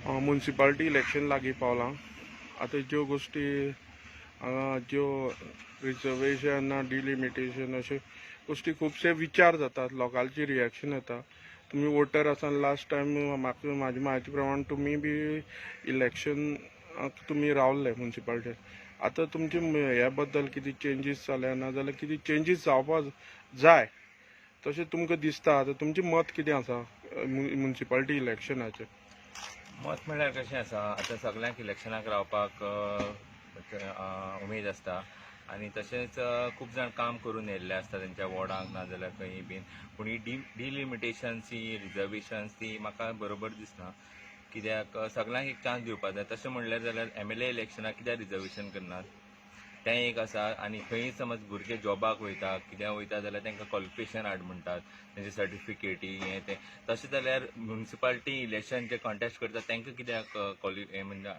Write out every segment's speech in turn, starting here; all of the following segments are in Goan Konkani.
मुन्सिपालिटी इलेक्शन लागीं पावलां. आतां ज्यो गोश्टी हांगा ज्यो रिजर्वेशन ना डिलिमिटेशन अश्यो गोश्टी खुबशे विचार जातात, लोकांची रिएक्शन येता. तुमी वोटर आसा. लास्ट टायम म्हाका म्हाजी म्हायती प्रमाण तुमी बी इलेक्शन तुमी रावल्ले मुन्सिपालिटीन. आतां तुमचे ह्या बद्दल कितें चेंजीस जाल्या ना जाल्यार कितें चेंजीस जावपा जाय तशें तुमकां दिसता? आतां तुमचें मत कितें आसा मुन्सिपालिटी इलेक्शनाचेर? मत म्हणल्यार कशें आसा, आतां सगल्यांक इलेक्शनाक रावपाक उमेद आसता आनी तशेंच खूब जाण काम करून येयल्ले आसता तेंच्या वॉर्डांक नाजाल्यार खंयी बीन. पूण ही डिलिमिटेशन्स, ही रिजर्वेशन्स ती म्हाका बरोबर दिसना, कित्याक सगल्यांक एक चान्स दिवपाक जाय. तशें म्हणल्यार जाल्यार एमएलए इलेक्शनाक कित्याक रिजर्वेशन करनात, तें एक आसा. आनी खंयी समज भुरगे जॉबाक वयता, कित्याक वयता जाल्यार तांकां क्वॉलिफिकेशन हाड म्हणटात, तेंचे सर्टिफिकेटी हें तें. तशें जाल्यार म्युनिसिपालिटी इलेक्शन जे कॉन्टेस्ट करता तांकां कित्याक क्वॉलि हें म्हणजे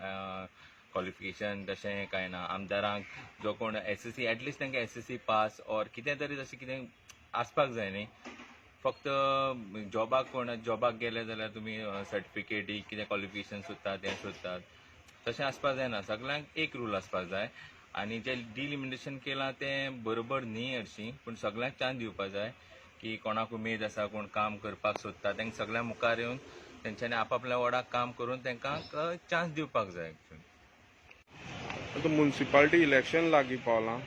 क्वॉलिफिकेशन तशें कांय ना? आमदारांक जो कोण एसएससी, एटलिस्ट तांकां एसएससी पास ऑर कितें तरी तशें कितें आसपाक जाय न्ही. फक्त जॉबाक, कोण जॉबाक गेले जाल्यार तुमी सर्टिफिकेटी कितें क्वॉलिफिकेशन सोदतात, तें सोदतात. तशें आसपाक जायना. सगल्यांक एक रूल आसपाक जाय आनी जें डिलिमिटेशन केलां तें बरोबर न्ही हरशीं, पूण सगल्यांक चान्स दिवपाक जाय की कोणाक उमेद आसा, कोण काम करपाक सोदता, तांकां सगळ्यां मुखार येवन तेंच्यांनी आपापल्या वॉर्डाक काम करून तांकां चान्स दिवपाक जाय एक्चुअली. आतां मुन्सिपालिटी इलेक्शन लागीं पावलां.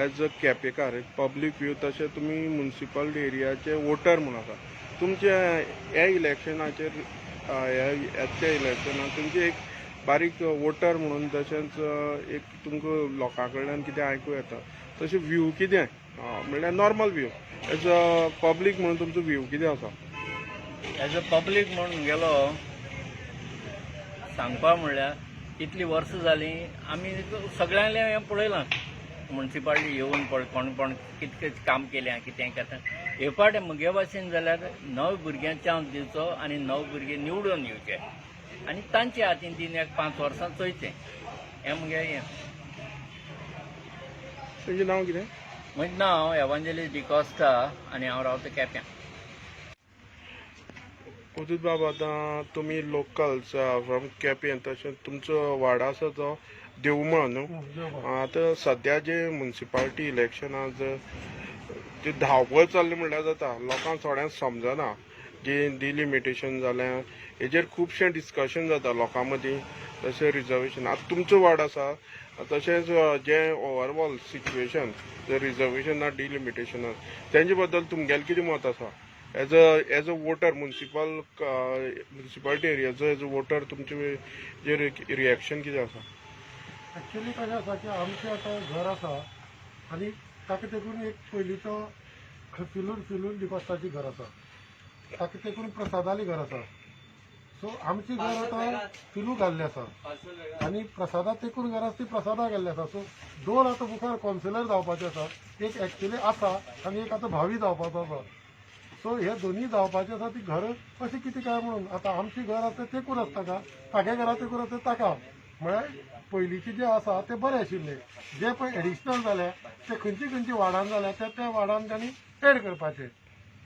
एज अ केपेकार, एक पब्लीक व्यू, तशें तुमी मुन्सिपल एरियाचे वोटर म्हूण आसा, तुमचे ह्या इलेक्शनाचेर, ह्या येत्या इलेक्शनाक तुमचे एक बारीक वोटर म्हणून, तशेंच एक तुमकां लोकां कडल्यान कितें आयकूं येता तशें व्यू कितें, म्हणल्यार normal view, as a public म्हणून तुमचो व्यू कितें आसा? एज अ पब्लीक म्हणून गेलो सांगपा म्हणल्यार इतलीं वर्सां जालीं आमी सगळ्यांलें हें पळयलां. मुन्सिपालिटी येवन पळय कोण कोण कितें कितें काम केलें, कितें करता. हे फावट म्हगे भाशेन जाल्यार नवे भुरग्यांक चान्स दिवचो आनी नवे भुरगे निवडून येवचे आनी तांच्या हातीन तीन एक 5 वर्सां चोयचें, हें मुगे हें. तुमचें नांव कितें? म्हजें नांव एवांजेलीस डिकॉस्टा आनी हांव रावता केप्यां. अवधूत बाब, आतां तुमी लोकल्स फ्रॉम केपें, तशें तुमचो वाडो आसा तो देवमळ न्हू. आतां सद्या जे मुन्सिपालिटी इलेक्शनां जे धांवपळ चल्ली म्हणल्यार जाता, लोकांक थोड्यांक समजना जे डिलिमिटेशन जालें हेजेर खुबशें डिस्कशन जाता लोकां मदीं. तशें रिजर्वेशन, आतां तुमचो वार्ड आसा, तशेंच जें ओवरऑल सिच्युएशन जे रिजर्वेशन ना डिलिमिटेशन तेंचे बद्दल तुमगेलें कितें मत आसा as a voter, municipality एरियाचो as a voter तुमचे जे रिएक्शन कितें आसा? एक्चुअली कशें आसा की आमचें आतां घर आसा आनी ताका तेकून एक पयलींचो फिलून फिलून डिकॉस्टाची घर आसा, ताका तेकून प्रसादाली घर आसा. सो आमची घर आतां फिलू घाल्लें आसा आनी प्रसादा तेकून घर आसा ती प्रसादा गेल्ली आसा. सो दोन आतां मुखार कौन्सिलर जावपाचे आसा. एक एक्चुअली आसा आनी एक आतां भावी जावपाचो आसा. सो हे दोन्ही जावपाचे आसा ती घर अशें कितें काय म्हणून आतां आमची घर आसा ते तेकून आसता का तागे घरा तेकून आसता ताका. म्हळ्यार पयलींचे जे आसा ते बरे आशिल्ले. जे पळय एडिशनल जाल्या ते खंयची खंयची वार्डान जाल्या त्या त्या वार्डान तांणी एड करपाचे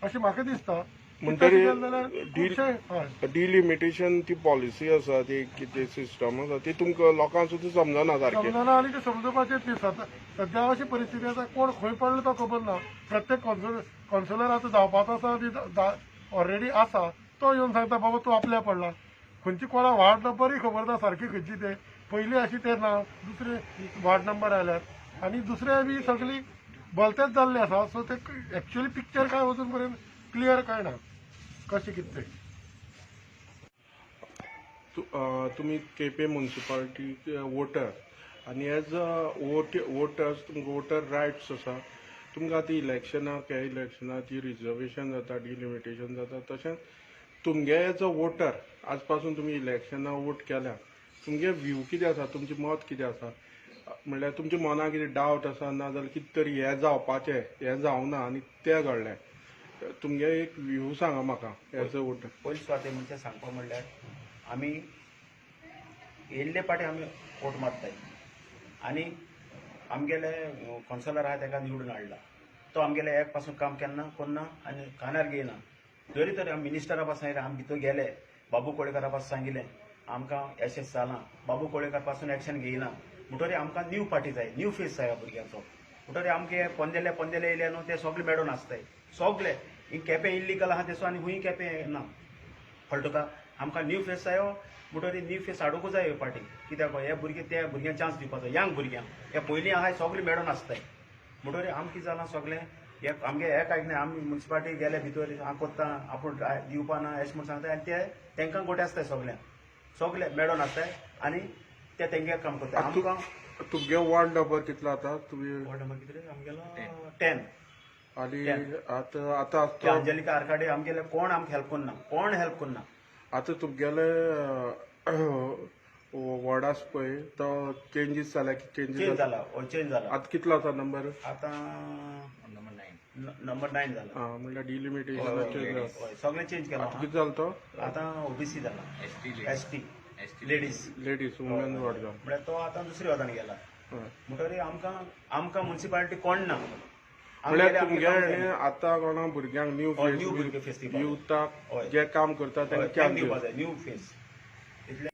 अशें म्हाका दिसता. म्हणटरी तशें केलें जाल्यार खुबशे हय. डिलिमिटेशन ती पॉलिसी आसा, ती कितें सिस्टम आसा ती तुमकां लोकांक सुद्दां समजना सारकें. समजना आनी ते समजुपाचें ती सद्या अशी परिस्थिती आसा, कोण खंय पडलो तो खबर ना. प्रत्येक कौन्सिलर आतां जावपाचो आसा आनी ऑलरेडी आसा तो येवन सांगता, बाबा तूं आपल्या पडला. खंयची कोणा वार्ड नंबरूय खबर ना सारकी खंयची ते. पयली अशी ते ना दुसरे वार्ड नंबर आयल्यात आनी दुसरे बी सगळी भलतेच जाल्ले आसा. सो ते एक्चुअली पिक्चर काय अजून पर्यंत क्लियर काय ना कशें कितें तें. तुमी केपें मुन्सिपालिटी वोटर आनी एज अ वोटर्स तुमकां वोटर रायट्स आसा. तुमकां आतां इलेक्शनाक, ह्या इलेक्शनाक ती रिजर्वेशन जाता, डिलिमिटेशन जाता, तशेंच तुमगे एज अ वोटर आज पासून तुमी इलेक्शनाक वोट केल्या, तुमगे व्यू कितें आसा, तुमचें मत कितें आसा? म्हणल्यार तुमच्या मनाक कितें डावट आसा ना जाल्यार कितें तरी हें जावपाचें हें जावना आनी तें घडलें, तुमगे एक व्यू सांगा म्हाका एज अ वोटर. पयले सुवाते म्हणजे सांगपा म्हणल्यार आमी येयल्ले पाटी आमी वोट मारताय आनी आमगेले कौन्सिलर आहा तेका निवडून हाडला. तो आमगेले एक पासून काम केन्ना कोन्ना आनी कानार घेयना. तरी तरी आमी मिनिस्टरा पासून आमी भितर गेले, बाबू कोळेकरा पासून सांगिलें. आमकां अशें जालां. बाबू कोळेकार पासून एक्शन घेयना म्हणटरी आमकां न्यू पार्टी जाय, न्यू फेस जाय ह्या भुरग्यांचो. म्हणटरी आमगे पोंदेले पोंदेले येयले न्हू, ते सगळे मेडोन आसताय सगळे. ही केपें इल्लिगल आहा तेसो आनी हुंय केपें ना कळटा तुका. आमकां न्यू फेस जायो म्हणटरी न्यू फेस हाडूंकूच जाय हे पार्टी. कित्याक हे भुरगे त्या भुरग्यांक चान्स दिवपाचो, यंग भुरग्यांक. हे पयलीं आहाय सगळे मेडोन आसताय. म्हणटरी आमकां कितें जालां सगळें हे आमगे एक आयकना. आमी मुन्सिपालिटी गेले भितर हांव कोत्ता आपूण दिवपा ना अशें म्हूण सांगता आनी ते तांकां गोटे आसताय सगळ्यांक, सगळे मेडोन आसताय आनी ते तेंगे काम करता. आमकां तुमगे वॉर्ड नंबर कितलो आतां तुमी? वॉर्ड नंबर कितें आमगेलो? 10. आनी 10. आतां आतां ते अंजलिका आरकाडे आमगेले कोण आमकां हेल्प करना, कोण हेल्प करना. आतां तुमगेले वॉर्ड आसा पळय तो चेंजीस जाल्या की चेंज चेंजीस जाला, हय चेंज जाला. आतां कितलो आसा नंबर? आतां नंबर 9. नंबर 9 जाला. आं, म्हणल्यार डिलिमिटेशन चेंज जाला. हय, सगळें चेंज केलां. आतां कितें जालो तो? आतां ओबीसी जाला. ST. ST. ST. Ladies. Ladies women ward जालो. म्हळ्यार तो आतां दुसऱ्या वॉर्डान गेला. हय. म्हणटरी आमकां मुन्सिपालिटी कोण ना. म्हणल्यार तुमगे हेणे आतां कोणा भुरग्यांक न्यू हय, new भुरगे फेस दिवपाक. युथाक हय. जे काम करता तांकां चान्स दिवपा जाय न्यू फेस इतलें.